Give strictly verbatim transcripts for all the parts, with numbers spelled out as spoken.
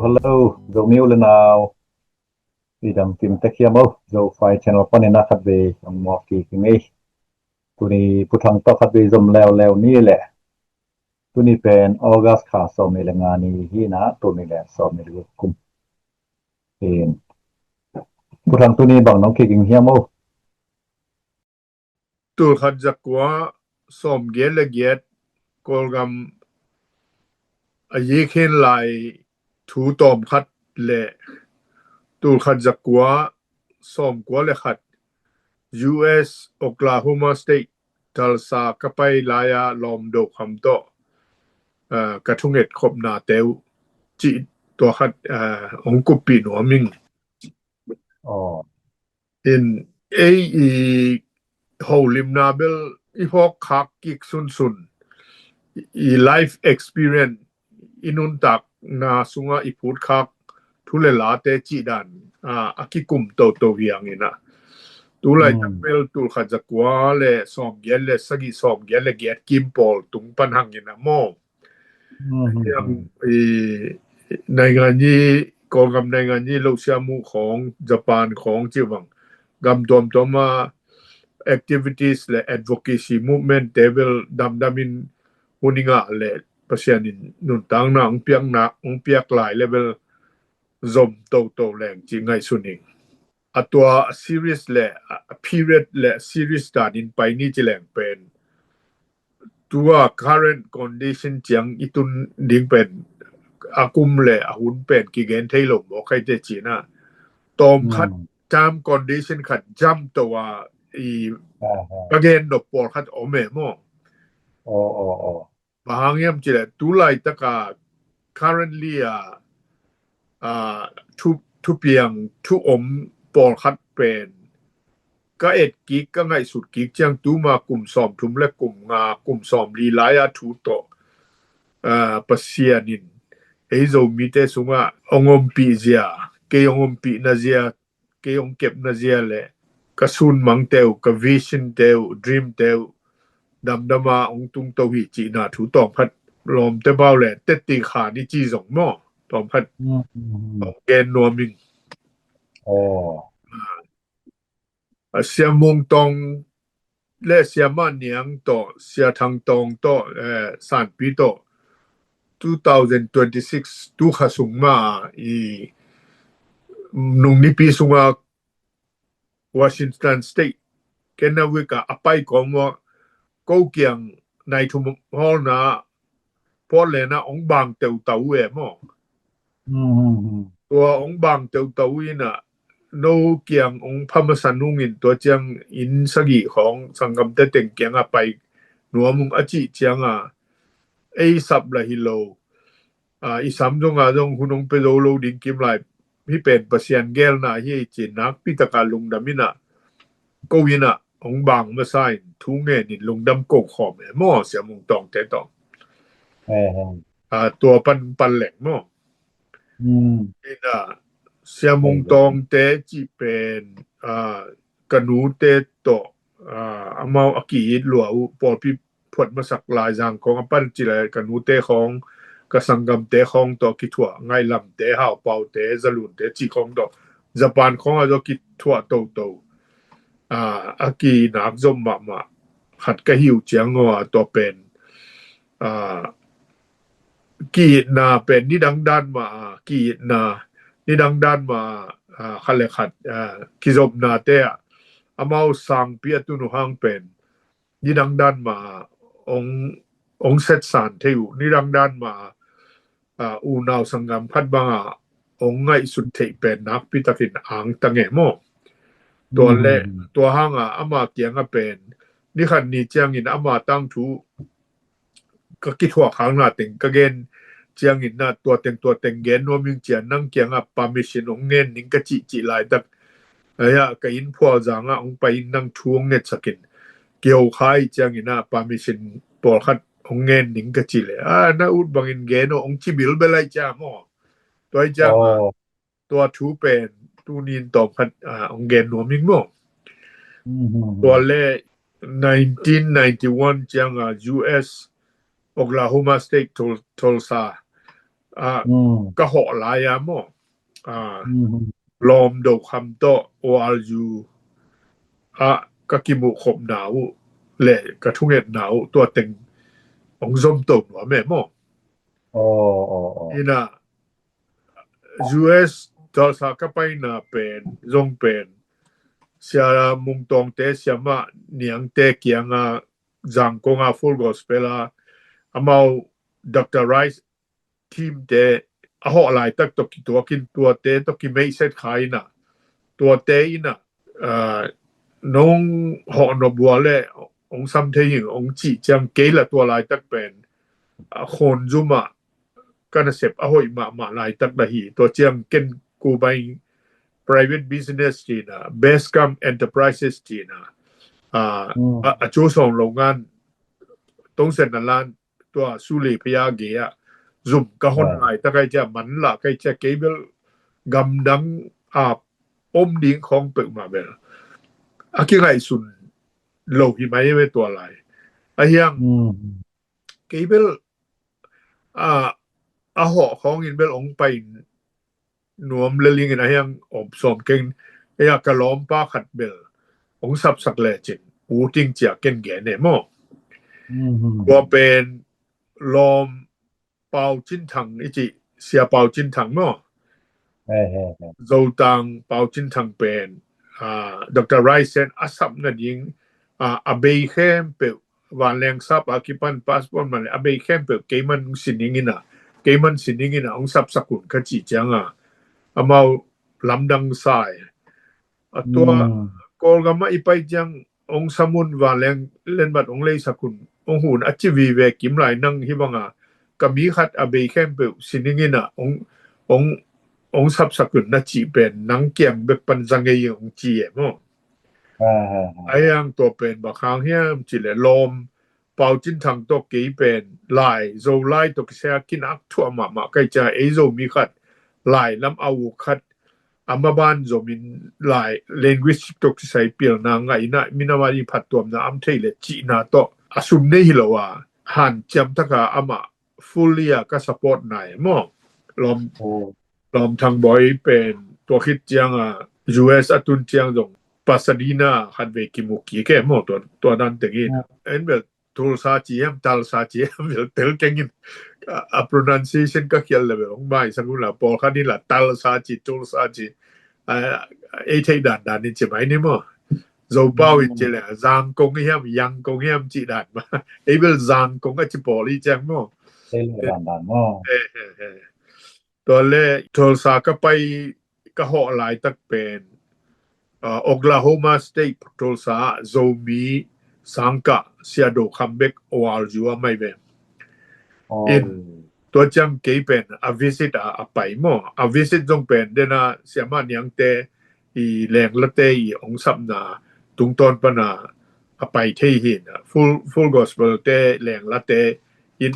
Hello, Zomi u le nau. I dam kim tek hiam o, Zo Fai channel panin a khat vei ang muak kik ing ei. Tuni Pu Thang tawh khat vei zom leuleu ni le. Tuni pen August kha sawm ni le nga ni hi na, tuni le sawm ni le kum. In. Pu Thang, tuni bang nong kik ing hiam o? Tulkhat zakua sawmgiat le giat Kawlgam a yikhin lai thu tawmkhat le tulkhat zakua sawmkua le khat U S Oklahoma State Tulsa ka pai lai-a lawm do kham tawh, ah, ka thunget khopna teu cih tua khat, ah, hong kuppih nuam ing. Aw. In ei i holimna bel i phawk khak kik sunsun, i life experience, i nuntakna sungah i phut khak thu le late cih dan, a, a kikum toto hi ang in a. Tu laitak bel tulkhat zakua le sawmgiat le sagih, sawmgiat le giat kim pawl tung pan hang in a maw. Hiam i naingan i, Kawlgam naingan i lo siam uh khawng, Japan khawng cih bang gam tuamtuam a activities le advocacy movement te bel damdam in hun i ngah le Pasian in nuntakna hong piakna, hong piak lai le bel zom toto leng cih ngaihsun ing. A tua series le a period le series dan in pai ni ci leng pen tua current condition ciang i tun ding pen a kum le a hun pen kigen thei lo mawk khaite cina. Tawm khat, term condition khat jam to a i ka gen nop pawl khat om e maw. Aw, aw, aw. Bang hang hiam cih leh tu laitaka currently a, a, thu, thupiang thu om pawlkhat pen ka et kik, ka ngaihsut kik ciang tuma kum sawmthum le kum nga, kum sawmli lai-a thu tawh, a, Pasian in ei Zomite sungah hong ompih zia, kei hong ompihna zia, kei hong kepna zia le ka sunmangte uh, ka visionte uh, dreamte uh damdama hong tungto hi cihna thu tawmkhat lawmte pau le teti kha ni ci zong maw, tawmkhat hong gen nuam ing. A Sia Mung Tawng le Sia Ma Niang tawh, Sia Thang Tawng tawh, eh, Sanpi tawh two thousand twenty-six tu kha sung ma i nung nipi sunga Washington State, Kennewick a a pai kawm uh a ko kiang nai thum hawlna Portland a hong bang teutau uh e maw. Tua hong bang teutau uh in a no kiang hong phamasa nungin tua ciang inn sagih khawng sanggamte teng kiangah pai nuam ung a cih cianga ei sap lah hi lo. A, i sam zonga zong hun hong pia zo lo ding kim lai hi pen Pasian gelna hi ei ci nakpi taka lungdam in a ko in a hong bang masa in thu ngen in lungdam ko khawm e maw, Sia Mung Tawngte tawh. A, tua pan pan leng maw. In a Sia Mung Tawngte cih pen, a, ka nute tawh, a, amau a ki-it lua uh pawlpi phuat masak lai Zang khawng a pan ci lai ka nute khawng, ka sanggamte khawng tawh kithuah, Ngaihlamte, Haupaute, Zalunte ci khawng tawh Japan khawng a zaw kithuah toto. A, a kinak zom mahmah khat ka hi uh ciang aw a tua pen, a, ki-itna pen nidang dan mah a, ki-itna nidang dan mah a, khat le khat, a, kizopnate ah amau sangpi a tun uh hang pen nidang dan mah a hong, hong setsan thei uh, nidang dan mah a, a, unau sanggam khat banga hong ngaihsut theih pen nakpi takin angtang e maw. Tua le tua hanga ama kianga pen ni khat ni ciangin ama tangthu ka kithuah khakna teng ka gen ciangin na tua teng tua teng gen nuam ing cia, nang kiangah permission hong ngen ning ka cih cih laitak, aia ka inn phual zangah hong pai in nang thu hong ngetsakin kiho kha ih ciangin ah permission pawlkhat hong ngen ning ka cih leh, a, na ut bangin gen aw hong ci bilbel aih cia maw. Tua ih ciangah tua thu pen tunin tawmkhat, a, hong gen nuam ing maw. Tua le nineteen ninety-one cianga U S Oklahoma State Tul-, Tulsa ah, mm, ka hawh lai-a maw, ah, mm, lawm dokham tawh O R U ah ka kimuh khopna uh le ka thungetna uh tua teng hong zom to nuam e maw. Aw, aw, aw. Ina U S Tulsa ka paina pen zong pen Sia Mung Tawngte, Siamah Niangte kianga Zangkong a Full Gospel a amau Doctor Rice team te a hawh laitak tawh kituakin tuate tawh kimeihset kha ina, tuate ina, ah, nong hawh nop uh a le hong sam thei hi hong cih ciang kei la tua laitak pen, ah, khonzum ah ka nasep a hoih mahmah laitak la hi. Tua ciang ken Kubai private business cihna, Best Gum Enterprises cihna, ah, mm, a, a cu sawng lo ngan tongsen na lan tua suli paya ge ah zum ka hon, ah, laitak ai cia man la kai cia kei bel gamdang a om ding khawng peuhmah bel a kingaihsun lo hi mai ve tua lai. A hiang, mm, kei bel, ah, a hawh khawngin bel hong pai nuam le lingin a hiang om sawm keng, a hiang ka lawmpa khat bel hong sapsak le cin u ting cia ken gen e maw. Mm. Tua pen lawm Pau Cin Thang i cih, Sia Pau Cin Thang maw. He, he, he. Zotang Pau Cin Thang pen, ah, Doctor Raisen a sap nading, ah, a bei khempeuh, vanleng sap a kipan passport man le a bei khempeuh keiman sining ina, keiman sining ina hong sapsak un ka cih cianga amau lamdang sa e. A tua, mm, Kawlgam ah i pai ciang hong sam un, vanleng lenmat hong leisak un, hong hun a ci vive kim lai nang hi banga ka mi khat a bei khempeuh sining ina hong, hong, hong sapsak un na cih pen nang kiang bek pan za ngei hong ci e maw. Ah, ah, ah. A hiang tua pen bang hang hiam cih le lawm Pau Cin Thang tawh kei pen lai, Zolai tawh kisai a kinak thuah mahmah kai cia, ei Zomi khat lai lam a u khat a maban zomin lai language tawh kisai pilna ngaihna minam a ding phattuamna am thei le cihna tawh a sum nei hi lo a hanciam taka amah fully a ka support nai maw. Lawm, oh, Lawm Thang Bawi pen tua khit cianga U S a tun ciang zong Pasadena khat vei kimu kik e maw, tua, tua dan tengin. Yeah. En bel Tulsa ci hiam, Talsa ci hiam, bel tel kengin. A, a pronunciation ka khial le bel hong maisak un la, pawlkhat in la Talsa ci, Tulsa ci. A, ei theih dandan in ci mai ni maw. Zopau in ci le, Zangkong hiam, Yangkong hiam ci dan mah. Ei bel Zangkong a ci pawl i ciang maw. Ei le dandan maw. He, he, he. Tua le Tulsa ka pai ka hawh laitak pen, ah, Oklahoma State Tulsa ah Zomi sangkah Sia Do Kham bek O R U a mai ve. Oh. In tua ciang kei pen a visit a, a pai maw. A visit zong pen dena Siamah Niangte i lenglate i hong sapna tungtawn pana a pai thei hi na. Full, Full Gospel te lenglate in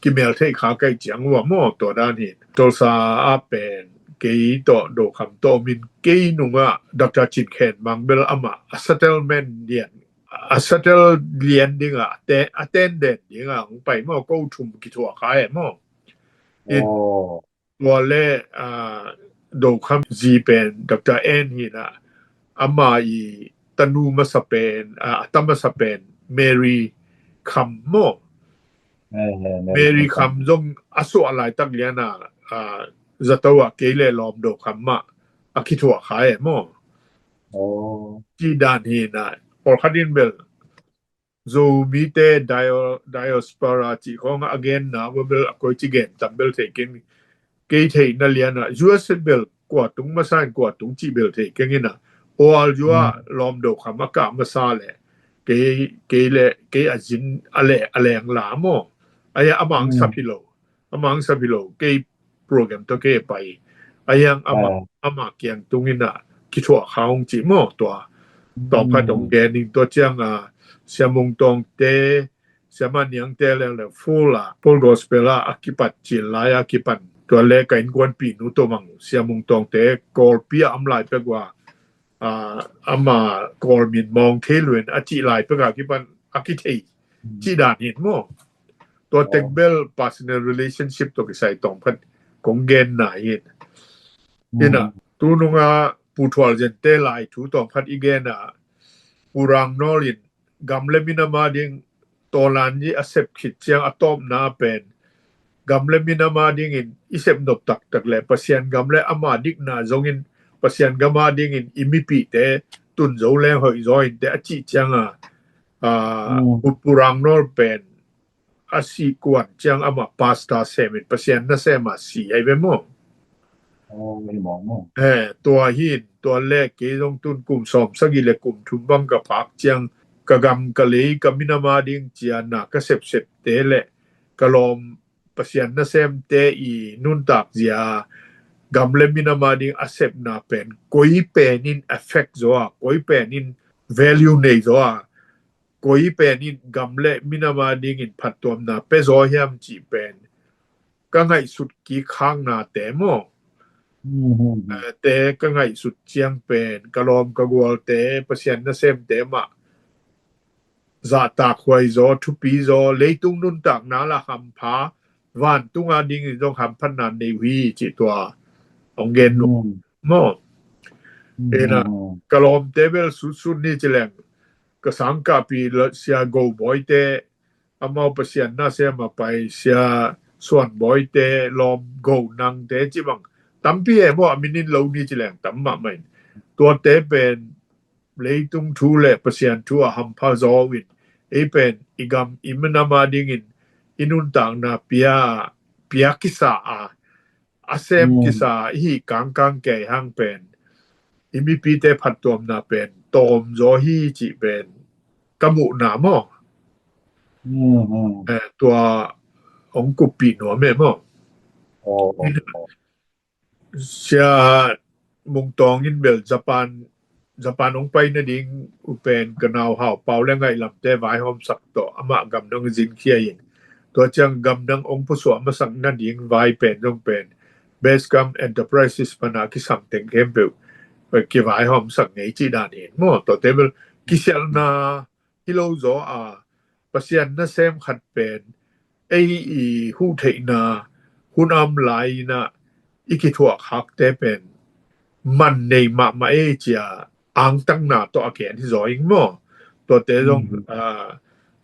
kimel thei kha kai ciang ua maw, tua dan hi. Tulsa a pen kei tawh Do Kham tawh min kei nungah Doctor Cin Khen Mang bel amah a settlement lian, a settle lian dingah, a te-, a tenden dingah hong pai maw, ko thum kithuah kha e maw. In, oh, tua le, ah, Do Kham zi pen Doctor N hi na, ama i tanu masa pen, ah, a ta masa pen Mary Kham maw. Mary Kham zong a suah laitak liana, ah, zato ah kei le Lawm Do Kham mah a kithuah kha e maw. Oh. Ci dan hi na, pawlkhat in bel Zomite dio-, diaspora cih khawng a genna ua bel a koi ci gen tam bel thei keng. Kei theihna liana U S bel kua tung masa in kua tung cih bel thei keng ina. O R U a Lawm Do Kham a kah masa le kei, kei le, kei a zin a le, a leng la maw. Aia a mang sap hi lo. A mang sap hi lo, kei program tawh kei pai. A hiang ama, ama kiang tungin a kithuah kha hong ci maw tua. Tawpkhat hong gen ning tua ciang a, Sia Mung Tawngte, Sia Ma Niangte le le Full a, Full Gospel a, a kipat cil lai a kipan. Tua le ka innkuanpih nu tawh mang Sia Mung Tawngte Kawlpi a om lai pek ua, a, ama Kawl min mawng thei luin a cih lai pek a kipan a kithei. Cih dan hin maw. Tua tek bel personal relationship tawh kisai tawm khat kong genna hi. Hi na, tu nunga Pu Thual Zente lai thu tawm khat i gen a, Pu Rang Nawl in gam le minam a ding tawlan i a sep khit ciang a tawpna pen gam le minam a dingin i sep nop taktak le Pasian gam le ama dikna zongin Pasian gam a dingin i mipihte tun zo leng hoih zaw in te a cih cianga, aa, Pu Rang Nawl pen a si kuan ciang amah pastor semin Pasian nasem a si ai ve maw? Tua hin tua le kei zong tun kum sawm sagih le kum thum bang ka phak ciang ka gam ka lei ka minam a ding cia na ka sepsepte le ka lawm Pasian nasemte i nuntak zia gam le minam a ding a sepna pen koi pen in affect zaw a, koi pen in value nei zaw a, koi pen in gam le minam a dingin phattuamna pia zaw hiam cih pen ka ngaihsut kik khakna te maw? Te ka ngaihsut ciang pen ka lawm ka gualte Pasian nasemte mah zahtak huai zaw, thupi zaw, leitung nuntakna la hampha, vantung a dingin zong hamphatna nei uh hi cih tua hong gen uh maw? Ena ka lawmte bel sutsut ni ci leng ka sangkahpi sia Go Bawite, amau Pasian nasem a pai sia Suan Bawite, lawm Go Nangte ci bang tampi e maw, a minin lo ni ci leng tam mahmah in tuate pen leitung thu le Pasian thu a hampha zaw in ei pen i gam i minam a dingin i nuntakna pia, pia kisa a, a sem kisa i hi kangkang kei hang pen i mipite phattuamna pen tawm zaw hi cih pen ka muhna maw? Tua hong kuppih nuam e maw? Sia Mung Tawng in bel Japan, Japan hong pai nading uh pen ka nauhau Pau le Ngaih Lamte vaihawmsak tawh amah gamdang zinkhia in tua ciang gamdang hong pusuah masak nading vai pen zong pen Basecamp Enterprises pana kisam teng khempeuh kivaihawmsak ngei cih dan in maw? Tuate bel kisialhna hi lo zaw a, Pasian nasem khat pen ei i huh theihna hun a om lai inah i kithuah khakte pen man nei mahmah ei cia angtangna tawh a gen hi zaw ing maw? Tuate zong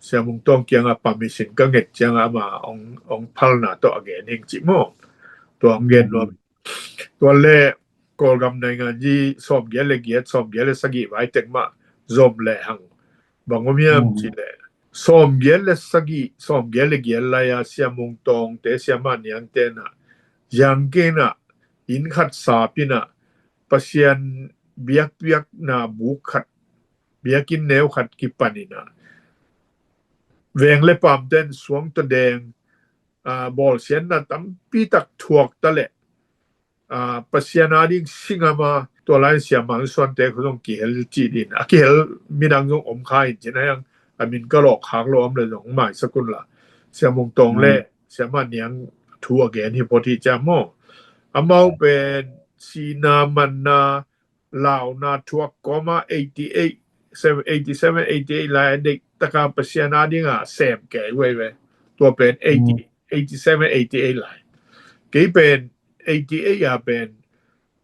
Sia Mung Tawng kiangah permission ka nget ciangah ama hong phalna tawh a gen ing cih maw? Tua hong gen nuam. Tua le Kawlgam naingan hi sawmgiat le giat, sawmgiat le sagih vai tek mah zom lehang bang om hiam cih leh sawmgiat le sagih, sawmgiat le giat lai-a Sia Mung Tawngte, Sia Mah Niangte nah ziangkenah inn khat sap inah Pasian biakpiakna buk khat, biakinn neu khat kipan inah veng le paamten suang tawh deng, aa, bawlsiatna tampi tak thuak ta leh, aa, Pasian a ding singama tua lai Sia Mang Suante khu zong kihel cih din a kihel midang zong om kha in cin a hiang a min ka lawh khak lo om le zong maisak un la Sia Mung Tawng le Sia Mah Niang thu a gen hi phot hi cia maw? Amau pen sihna manna launa thuak kawma eighty eight, seven, eighty seven, eighty eight lai a deih taka Pasian a dinga sem kei veve. Tua pen eighty, eighty seven, eighty eight lai. Kei pen eighty eight a pen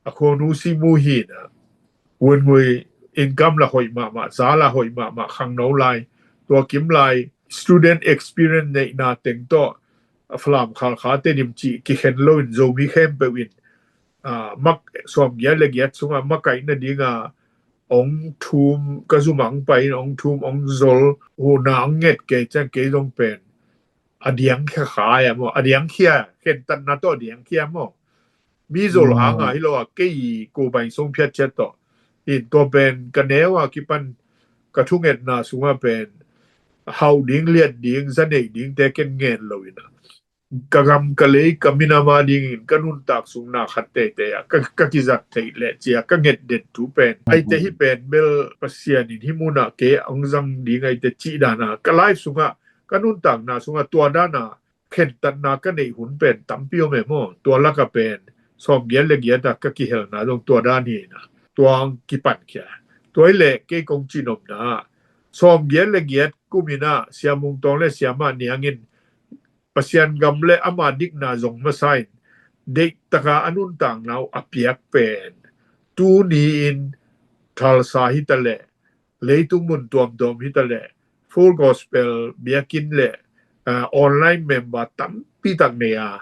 a khuanu simu hi na. Vun ngui income la hoih mahmah, za la hoih mahmah, khangno lai. Tua kim lai student experience neihna teng tawh a Falam, Khalkha, Tedim cih kikhen loin Zomi khempeuh in, aa, mak sawmgiat le giat sungah makaih nadinga hong thum, ka zumah hong pai in hong thum, hong zol, huhna hong nget kei ciang kei zong pen a diangkhia khai a maw, a diangkhia, khentatna tawh a diangkhia maw? Mi zol hanga hi lo a, kei ko bai song phiat ciat tawh in tua pen ka neu a kipan ka thungetna sungah pen hauh ding, liat ding, za neih dingte ken ngen lo in a, ka gam ka lei ka minam a dingin ka nuntak sungna khat teitei a ka, ka kizat theih leh cia ka nget den thu pen aite hi pen bel Pasian in hi munah kei hong zang ding aite cih dana ka life sungah, ka nuntakna sungah tua dana khentatna ka neih hun pen tampi om e maw? Tua laka pen sawmgiat le giat a ka kihelna zong tua dan hi na, tua hong kipankhia. Tua hi leh kei kong cihnopna ah sawmgiat le giat kum inah Sia Mung Tawng le Sia Mah Niang in Pasian gam le ama dikna zong masa in, deih taka a nuntakna uh a piak pen, tuni-in Tulsa hi ta leh, leitung mun tuamtuam hi ta leh, Full Gospel biakinn le, ah, online member tampi tak nei a,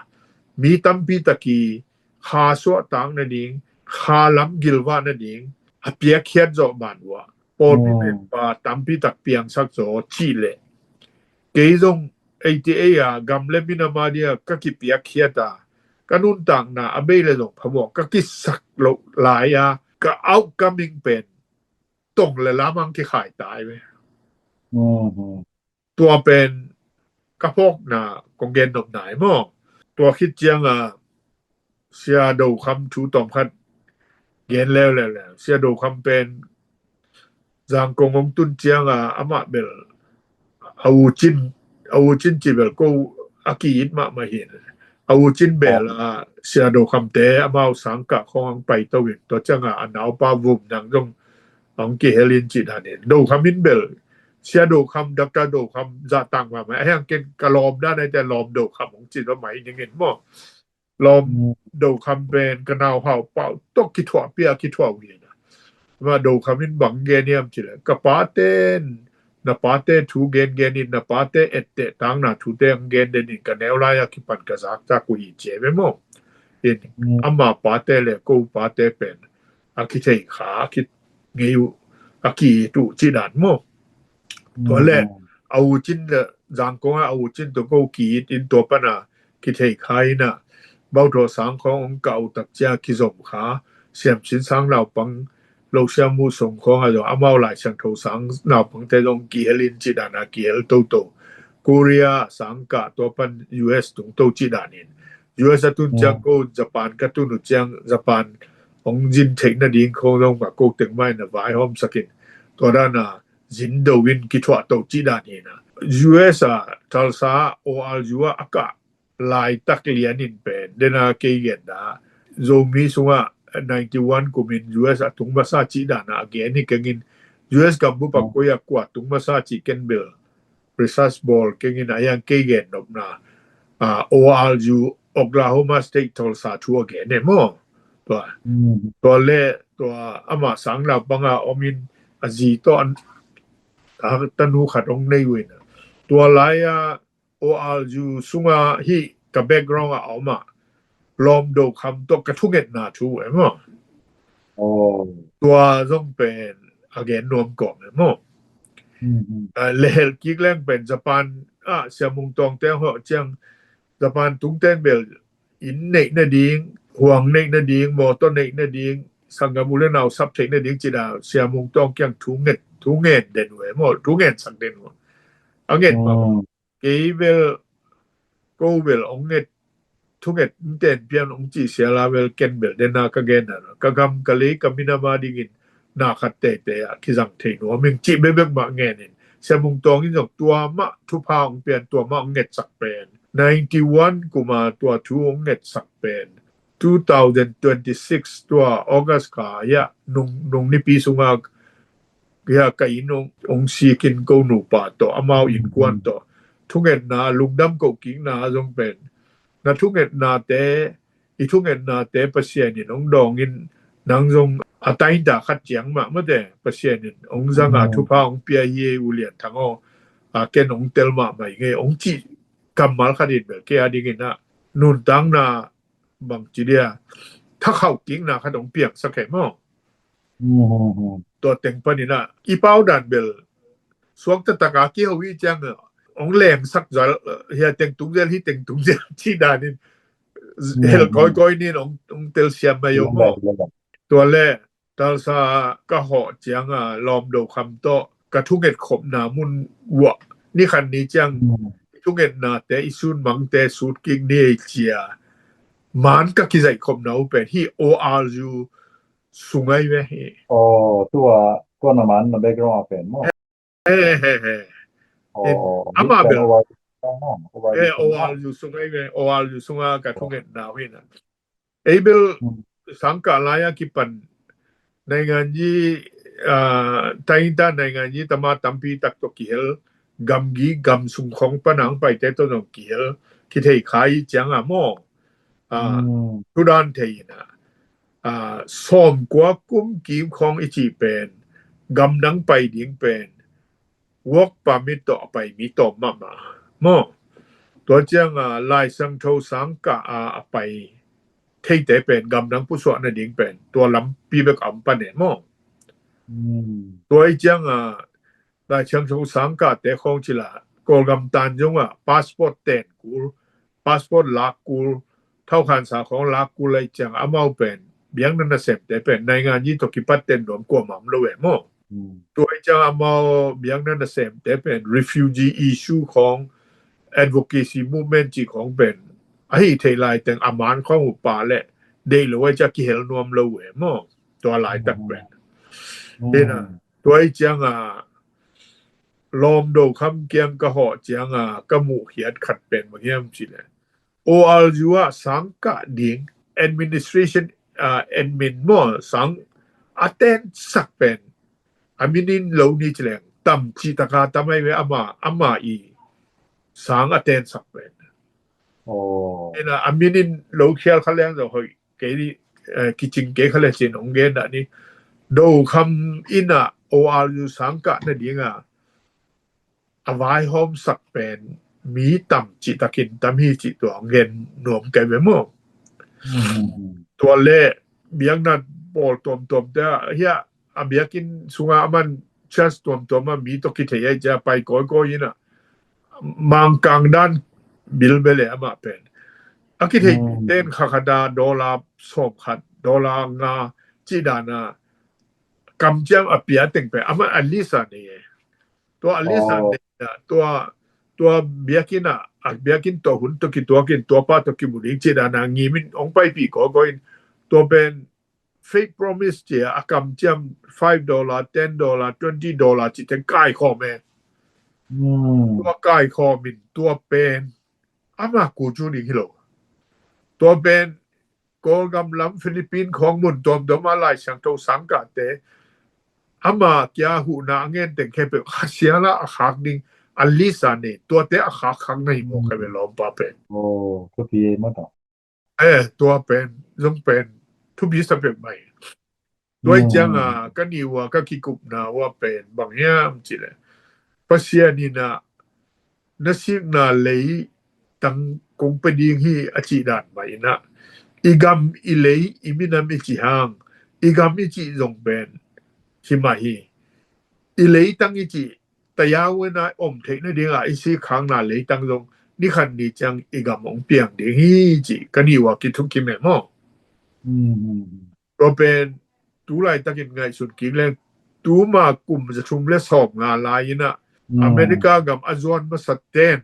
mi tampi tak i kha suahtak nading, kha lam gilvah nading a piakkhiat zawh ban uh ah, pawlpi member tampi tak piangsak zaw cih leh, kei zong eighty eight a gam le minam a dia ka kipiakkhiat a, ka nuntakna a bei le zong phamawh ka kisak loh lai a, ka outcoming pen tong le lamang kikhai tai ve. Tua pen ka phawkna kong gen nop nai maw? Tua khit cianga Sia Do Kham thu tawmkhat gen leuleu le. Sia Do Kham pen Zangkong hong tun cianga amah bel a u Cin, a u Cin ci bel ko a ki-it mahmah hi. A u Cin bel a Sia Do Kham te amau sangkah khawng ang pai to in, tua cianga a naupa Vum Nang zong ang kihel in ci dan in. Do Kham in bel Sia Do Kham, Doctor Do Kham zah tang mahmah. A hiang ken ka lawm dan ai te lawm Do Kham hong ci zo mai ning in maw? Lawm Do Kham pen ka nau hau pau tok kithuah pia kithuah uh hi na. Ma Do Kham in bang gen hiam ci le, ka pa ten, na pa te thu gen gen in, na pa te etteh tangna thu te ang gen den in, ka neu lai a kipan ka zak zak uh hi ci ve maw? In ama pa te le ko pa te pen a kithei kha a kit ngei uh, a ki-it uh ci dan maw? Tua le a u Cin le Zangkong a a u Cin tua ko ki-it in tua pana kithei kha in a, Bauthawh sang khawng hong kah uh tak cia kizom kha, Siam Sin sang naupang, Lo Siam Mu Sung khawng a zong amau Lai Siangtho sang naupang te zong kihel in ci dan a kihel toto. Korea sang kah tua pan U S tung to ci dan in. U S a tun ciang ko Japan ka tun uh ciang Japan hong zin theih nading khawng zong ka ko teng mai na vaihawm sakin. Tua dan a zin do in kithuah to ci dan hi na. U S a Tulsa O R U a a kah laitak lian in pen, dena kei gen da, Zomi sungah ninety one kumin U S a tung masa ci dan a gen hi keng in, U S gambup a koi a kua tung masa ci ken bel research bawl keng in a hiang kei gen nopna, ah, O R U Oklahoma State Tulsa thu a gen e maw? Tua, tua le tua ama sang naupang a om in a zi tawh a tanu khat hong nei uh in a. Tua lai a O R U sunga hih ka background a om a Lawm Do Kham tawh ka thungetna thu e maw? Tua zong pen a gen nuam kawm e maw? A, lehel kik leng pen Japan ah Sia Mung Tawng te hawh ciang Japan tungten bel inn neih nading, huang neih nading, mawtaw neih nading, sanggam u le nau sap theih nading cih dan Sia Mung Tawng kiang thu nget, thu ngen den uh e maw, thu ngen sak den uh. A nget maw? Kei bel, ko bel ong nget, thunget ong ten pian ong cih sia la bel ken bel dena ka gen na, ka gam ka lei ka minam a dingin na khat teitei a kizang thei nuam ing cih bekbek mah ngen in. Sia Mung Tawng in zong tua mah thupha ong pian, tua mah ong ngetsak pen. Ninety one kuma tua thu ong ngetsak pen. Two thousand twenty six tua August kha hia nung, nung nipi sunga hia ka inn ong, ong sikin ko nupa tawh, amau innkuan tawh thungetna, lungdam koh kikna zong pen. Na thungetnate, i thungetnate Pasian in ong dawngin nang zong a tainta khat ciang mah mate, Pasian in ong zanga thupha ong pia hi e U Lian Thang aw, a ken ong tel mahmah ing e ong cih kammal khat in bel kei a dingin ah nuntakna bangci dia thakhauh kikna khat ong piangsak e maw? Tua teng panin ah i pau dan bel suak taktak a kiho i ciang ong lengsak zal, hia teng tungzel, hi teng tungzel cih danin hel kawikawi nin ong, ong telsiam mai aw maw? Tua le Tulsa ka hawh cianga Lawm Do Kham tawh ka thunget khopna mun uah ni khan ni ciang i thungetnate, i sunmangte sut kik ni ei cia. Man ka kizaih khopna uh pen hi O R U sung ai ve hi. Aw, tua, tua na man na background a pen maw? He, he, he. Aw, ama bel. O R U sung ai ve, O R U sunga ka thungetna uh hi na. Ei bel sangkah lai a kipan naingan yi, ah, tainta naingan yi tama tampi tak tawh kihel gamgi gamsung khawng pan a hong paite tawh zong kihel kithei kha i ciang a maw. Aa, mm, thudan thei in a, aa, sawmkua kum kim khawng i cih pen gamdang pai ding pen work permit tawh a pai mi tawm mahmah maw. Tua ciang a Lai Siangtho sangkah a a pai theite pen gamdang pusuah nading pen tua lampi bek a om pan e maw. Mm. Tua i ciang a Lai Siangtho sangkahte khawng cila Kawlgam tan zong a passport ten kul, passport lak kul, thaukhansa khawng lak kul lai ciang amau pen biakna nasemte pen nainganyi tawh kipat ten nuam kuamah om lo e maw. Mm. Tua i ciang amau biakna nasemte pen refugee issue khawng, advocacy movement cih khawng pen ahi thei lai teng a man khawng uh pa le deih lo ai ciang kihel nuam lo e maw. Tua laitak pen. Mm. Tua i ciang a Lawm Do Kham kiang ka hawh ciang a ka muh hiat khat pen bang hiam cih leh O R U ah sang kah ding administration, ah, admin maw, sang a ten sak pen a min in lo ni ci leng tam cih taka tam ai ve ama, ama i sang a ten sak pen. Oh. Ina a min in lo khial kha leng zo hoih kei ni, eh, kicing kei kha le cin ong gen dah ni. Do Kham in a O R U sang kah nading a a vaihawm sak pen mi tam cih takin tam hi cih tua gen nuam kai ve maw. Mm. Tua le biakna pawl tuamtuam te a hia a biakinn sunga a man church tuamtuam a mi tawh kithei ai cia pai kawikawi in a mangkang dan bil bele amah pen a kithei, mm, ten kha kha da dollar sawm khat dollar nga cih dan a kamciam a pia teng pen amah a list a nei e. Tua a list a, oh, nei a, tua, tua biakinn a, a biakinn tawh hun tawh kituakin tua pa tawh kimu ding cih dan a ngimin ong paipih kawikawi in tua pen fake promise cia a kamciam five dollar, ten dollar, twenty dollar cih teng kaikhawm e. Hmm. Tua kaikhawm in tua pen ama ku cu ding hi lo. Tua pen Kawlgam lam Philippine khawng mun tuamtuam a Lai Siangtho sangkahte ama kia huhna a ngen teng khe peuh kha siala a khak ding a list a nei, tuate a khak khak na hi mawk kha ve lawmpa pen. Oh, thupi e mata. Eh, tua pen zong pen thupi sa peuh mai. Tua i ciang a ka ni ua ka kikupna ua pen bang hiam cih leh Pasian in a na sikna leitang kong pe ding hi a cih dan mah in a i gam i lei i minam i cih hang i gam i cih zong pen hi mah hi. I leitang i cih tayau in a om theih nading a i sik khakna leitang zong ni khat ni ciang i gam ong piang ding hi cih ka ni ua kithukim e maw. Tua pen tu laitakin ngaihsun kik leng tuma kum za thum le sawm nga lai in a America gam a zuan masa ten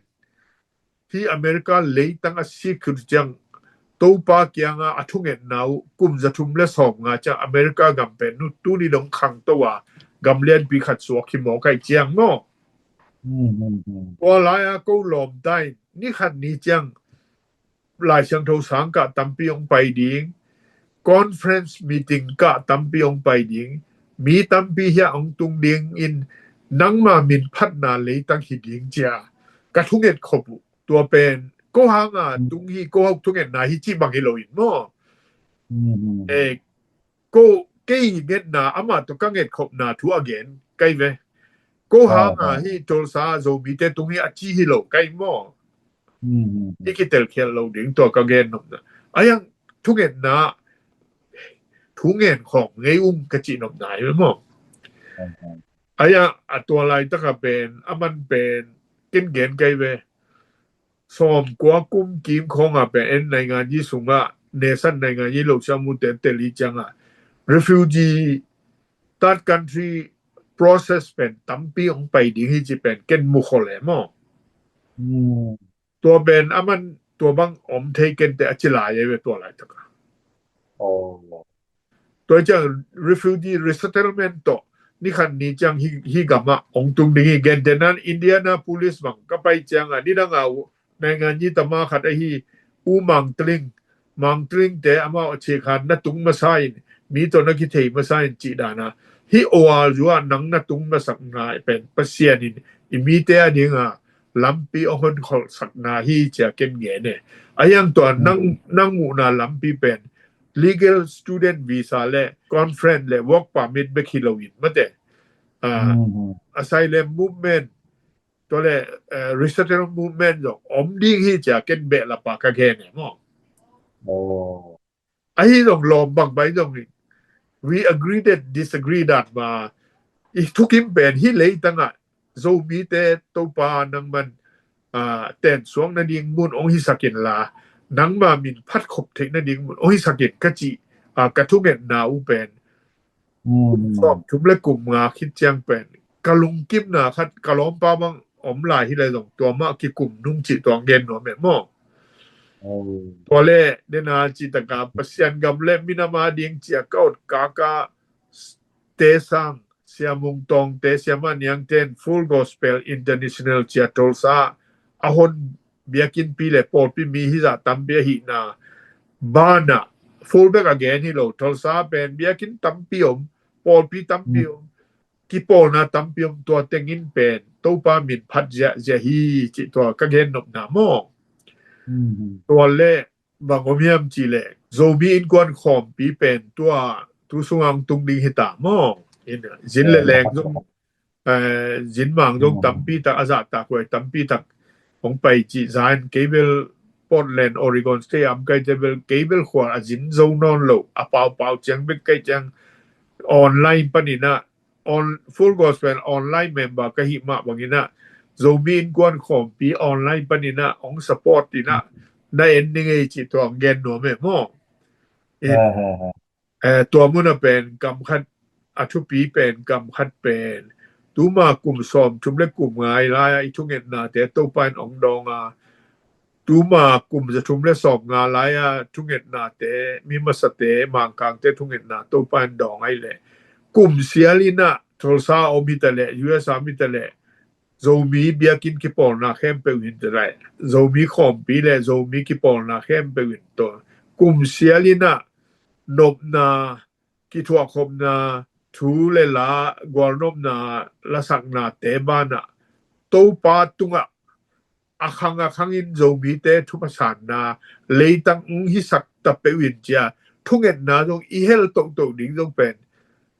hi America leitang a sik khit ciang Topa kianga a thungetna uh kum za thum le sawm nga ciang America gam pen nu tuni dong khangto a gam lianpi khat suak hi mawk ai ciang maw. Tua lai a ko lawm ta in ni khat ni ciang Lai Siangtho sang kah tampi hong pai ding, conference meeting kah tampi hong pai ding, mi tampi hiah hong tung ding in nangma min phatna leitang hi ding cia ka thunget khop uh. Tua pen ko hanga tung hi, ko hok thungetna hi cih bang hi lo in maw. Eh, ko kei ngetna amah tawh ka ngetkhopna thu a gen kai ve. Ko hanga hi Tulsa Zomite tung hi a ci hi lo kai maw. I kitelkhial lo ding tua ka gen nopna. A yang thungetna thu ngen khawng ngei ung ka cih nopna hi ve maw. A yang a tua laitaka pen a man pen ken gen kai ve. Sawmkua kum kim khawngah pen en nainganyi sungah nesan nainganyi lo siamute tel hi ciangah refugee third country process pen tampi hong pai ding hi ci pen ken mukhol e maw. Tua pen a man tua bang om thei kente a ci lai e ve tua laitaka. Tua ciang refugee resettlement tawh ni khat ni ciang hi, hi gamah hong tung ding hi. Gentenan Indianapolis bang ka pai ciangah nidangah nainganyi tama khat ahi U Mangtling, Mangtling te amau a cikhan na tung masa in mi tawh na kithei masa in cih dana hi O R U ah nang na tung masak ngai pen Pasian in i mite a dinga lampi a hon kholhsakna hi cia ken gen e. A hiang tua nang, nang muhna lampi pen legal student visa le conference le work permit bek hi lo in mate. Asylum movement, tua le resettlement movement zong om ding hi cia ken behlapa ka gen e maw. Ahi zong lawm bang bai zong we agree that disagree that ma i thukim pen hi leitangah Zomite Topa nangman tensuak nading mun ong hisakin la nangma min phatkhop theih nading mun ong hisakin ka cih ka thungetna uh pen kum sawm thum le kum nga khit ciang pen ka lungkimna khat ka lawmpa bang om lai hi lai zong tua mah kikum nung cih tua gen nuam e maw. Tua le dena cih taka Pasian gam le minam a ding cia ka ot kaka te sang Sia Mung Tawng te Sia Mah Niang ten Full Gospel International cia Tulsa a hon biakinnpi le pawlpi mi hizah tampi ahihna banah full bek a gen hi lo. Tulsa pen biakinn tampi om, pawlpi tampi om, kipawlna tampi om, tua tengin pen Topa min phat ziahziah hi cih tua ka gen nopna maw. Tua le bang om hiam cih leh Zomi Innkuan Khawmpi pen tua tu sungah tung ding hi ta maw. Zin le leng zong zin mang zong tampi tak a zahtak huai tampi tak hong pai cih zan kei bel Portland, Oregon State am kai te bel kei bel khual a zin zo nawn lo a paupau ciang bek kai ciang online paninah Full Gospel online member ka hih mah banginah Zomi Innkuan Khawmpi online paninah hong support inah na en ning ei cih tua hong gen nuam e maw. Tua muna pen kam khat a thupi pen kam khat pen tuma kum sawm thum le kum ngai lai-a i thungetnate Topa in hong dawnga tuma kum za thum le sawm nga lai-a thungetnate mi masate Mangkangte thungetna Topa in dawng ahi leh kum sial inah Tulsa om hita leh U S A om hita leh Zomi biakinn kipawlna khempeuh hin te lai Zomi khawmpi le Zomi kipawlna khempeuh hin tawn kum sial inah nopna kithuahkhopna thu le la gualnopna lasaknate banah Topa tungah a khang a khangin Zomite thupha sanna leitang ung hisak ta peuh in cia thungetna zong i hel tohtoh ding zong pen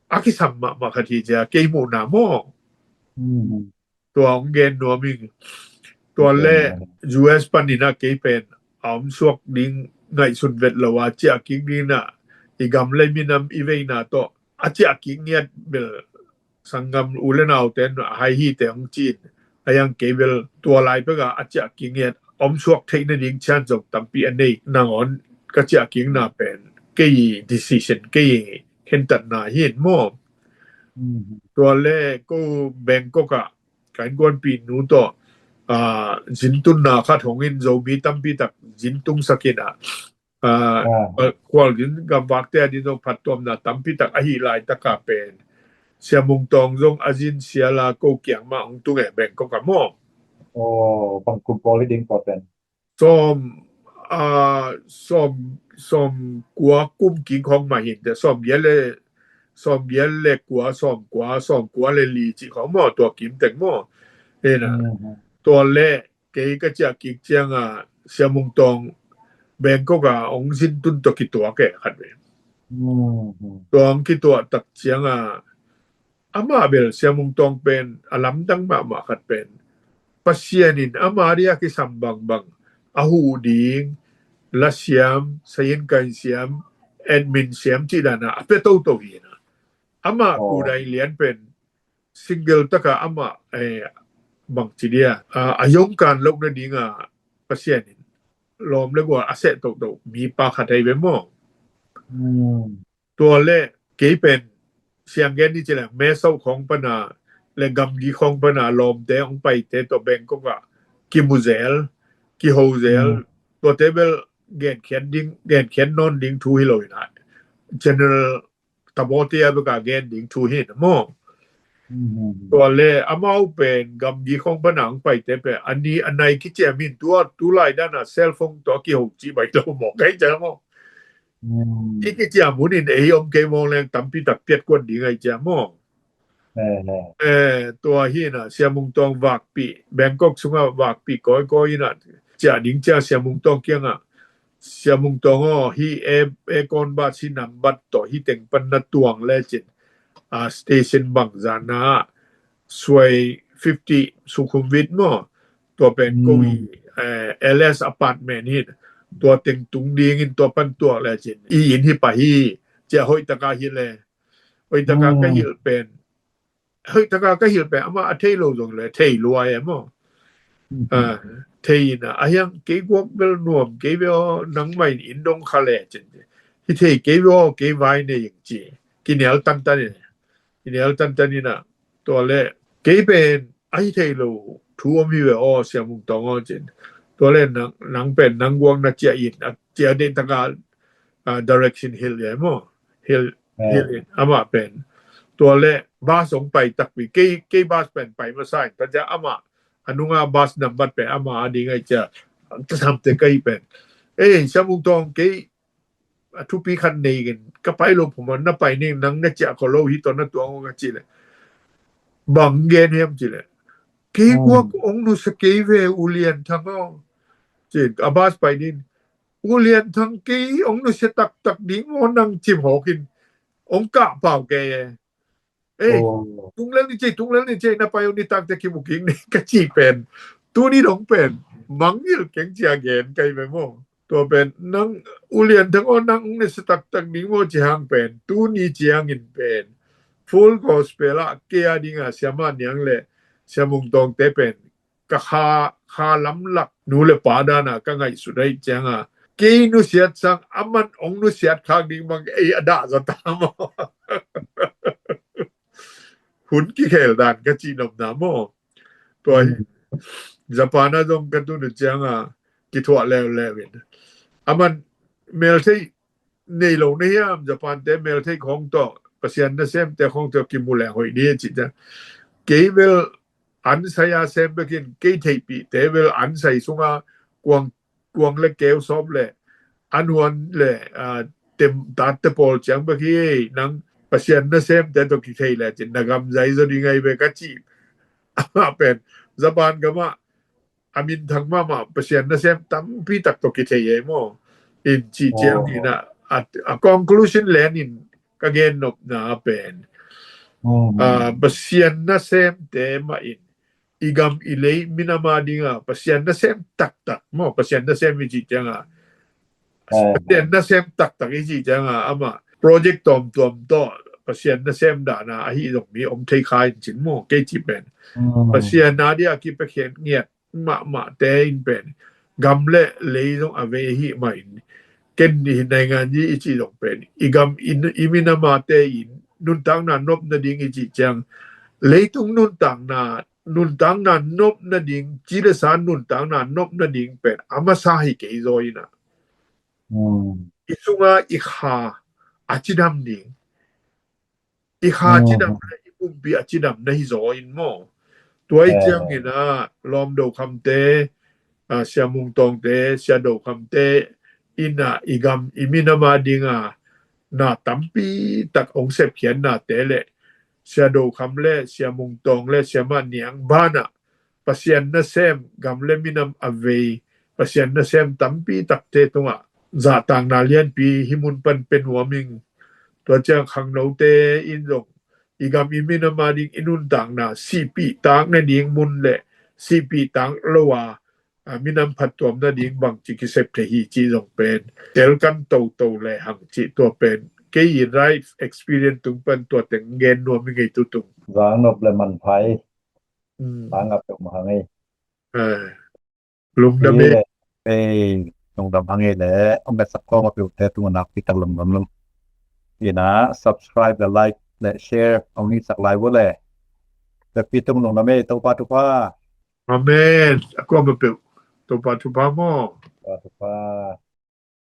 a kisam mahmah khat hi cia kei muhna maw. Tua hong gen nuam ing. Tua le U S paninah kei pen a om suak ding ngaihsun vet lo a ciah kik dinah i gam le minam i veina tawh a ciah kik ngiat bel sanggam u le naute a hai hi te hong cin a yang kei bel tua lai peka a ciah kik ngiat om suak theih nading cian zong tampi a nei nangawn ka ciah kikna pen kei decision kei khentatna hi in maw. Tua le ko Bangkok ah ka innkuanpih nu tawh zintunna khat hong in Zomi tampi tak zintung sakin ah khualzin gamvakte a din zong phattuamna tampi tak ahi laitaka pen Sia Mung Tawng zong a zin siala ko kiang mah hong tung e Bangkok ah maw. Bang kum pawl hi ding tua pen sawm sawm sawm kua kum king khawng mah hin te sawm giat le sawm giat le kua sawm kua sawm kua le li cih khawng maw tua kim teng maw. Tua le kei ka ciah kik cianga Sia Mung Tawng Bangkok a hong zintun tawh kituak e khat ve. Tua hong kituah tak cianga amah bel Sia Mung Tawng pen a lamdang mahmah khat pen Pasian in ama dia kisam bangbang a huh ding lasiam sayin kain siam admin siam cih dana a pia toto hi na. Amah kudai lian pen single taka amah bangci dia a yongkan lohna dinga Pasian in lawm le gual a seh toto mipa khat hai ve maw. Tua le kei pen sianggen ni ci le meso khawng pana le gamgi khawng pana lawmte hong paite tawh Bangkok ah kimuzel kihozel tuate bel genkhiat ding genkhiat nawn ding thu hi lo in ah general tabawte a beka gen ding thu hi na maw. Tua le amau pen gamgi khawng pana hong paite pen a ni a nai kiciam in tua tulai dana cellphone tawh a kiho ci bai lo maw kai cia maw. I kiciam hun in ei om kei mawng leng tampi tak piat kuan ding ai cia maw. Eh, tua hi na, Sia Mung Tawng vakpih, Bangkok sungah vakpih kawikawi hi na, ciah ding ciah Sia Mung Tawng kiangah, Sia Mung Tawng aw, hi e, e kon bat si nambat tawh hi teng pan na tuang le cin, a station bangzah na, suai fifty Sukhumvit maw, tua pen ko i, eh, L S apartment hi, tua teng tung dingin tua pan tuak le cin, i inn hi pah hi, ciah hoih taka hi le, hoih taka ka hilh pen, hoih taka ka hilh pen, amah a thei lo zong le, thei lua e maw. Ah, thei in a, a hiang kei guak bel nuam, kei bel nangmah in inn dong kha le cin. Hi thei kei bel, kei vai nei ing ci. Kinial tantan in, kinial tantan in a, tua le, kei pen, a hi thei lo, thu om hi ve aw, Sia Mung Tawng aw cin. Tua le, nang, nang pen, nang guak na ciah in, a ciah dei taka, ah, direction hilh e maw. Hilh, hilh in, amah pen. Tua le, bus hong pai takpi, kei, kei bus pen pai masa in, ta ciah amah, a nunga bus nambat pen, amah a ding ai ciah, ta samte ka hi pen. Eh, Sia Mung Tawng kei, a thupi khat nei in, ka pai lo phuman na pai ning, nang na ciah ko lo hi tawh na tuang aw ka ci le. Bang gen hiam ci le. Kei guak ong nusia kei ve U Lian Thang aw. Cin, a bus pai ding. U Lian Thang kei ong nusia taktak ding maw nang cim hawk in. Ong kah pau kei e. Eh, tung lel ni cei, tung lel ni cei, na pai ong ni takte kimu kik ni ka ci pen. Tuni dong pen. Mangngilh keng cia gen kai ve maw. Tua pen, nang U Lian Thang aw nang ong nusia taktak ding maw ci hang pen. Tuni ciangin pen. Full Gospel ah kei a ding a Sia Ma Niang le Sia Mung Tawng te pen. Ka kha, kha lamlak nu le pa dana ka ngaihsut ahi cianga. Kei nusiat sang aman ong nusiat khak ding bang ei a dah zaw ta maw. Hun kikhel dan ka cih nopna maw. Tua hi. Japan a zong ka tun uh cianga kithuah leuleu in. Aman melthei nei lo na hiam, Japan te melthei khawng tawh, Pasian nasemte khawng tawh kimu leng hoih ni a cih ciang. Kei bel an sai a sem bekin, kei theihpihte bel an sai sunga kuang, kuang le keu sawp le an huan le, ah, tem tat te pawl ciang bek hi, nang Pasian nasemte tawh kithei le cin, na gam zai zaw ding ai ve ka cih. Amah pen, Japan gamah, a minthang mahmah Pasian nasem tampi tak tawh kithei e maw. In cih ciang in a, a, a conclusion len in ka gen nopna pen. Ah, Pasian nasemte mah in i gam i lei minam a dinga Pasian nasem taktak maw, Pasian nasem i cih cianga. Pasian nasem taktak i cih cianga amah project tuamtuam tawh Pasian nasem dana ahi zong mi om thei kha in cin maw, kei cih pen. Pasian a dia kipia khen ngiat mahmahte in pen gam le lei zong a vei ahi mah in, ken ni naingan i cih zong pen i gam i, i minamate in nuntakna nop nading i cih ciang, leitung nuntakna, nuntakna nop nading, ci le sa nuntakna nop nading pen a masa hi kei zaw in a. I sunga i kha a cidam ding, i kha cidam le i pumpi a cidam na hi zaw in maw. Tua i ciangin a lawm Do Khamte, a, Sia Mung Tawngte, Sia Do Khamte in a i gam i minam a dinga na tampi tak ong sepkhiatnate le Sia Do Kham le Sia Mung Tawng le Sia Ma Niang banah Pasian nasem gam le minam a vei Pasian nasem tampi takte tungah zahtakna lianpi hi mun pan pe nuam ing. Tua ciang khangnote in zong i gam i minam a ding i nuntakna sihpih tak nading mun le sihpih tak lo a, a, minam phattuam nading bangci kisep thei hi cih zong pen tel kan toto le hang cih tua pen kei i life experience tung pan tua teng gen nuam i ngei tutung. Zang nop le man phai. Tangah peuh mah hang ei. Lungdam ei. Ei, lungdam hang ei le, om le sak kong a peuh te tung a nakpi tak lungdam lum. Ina subscribe le like le share om ni sak lai vo le. Te pi tung lungdam ei, Topa thupha. Amen. A kuam a peuh Topa thupha maw. Topa thupha.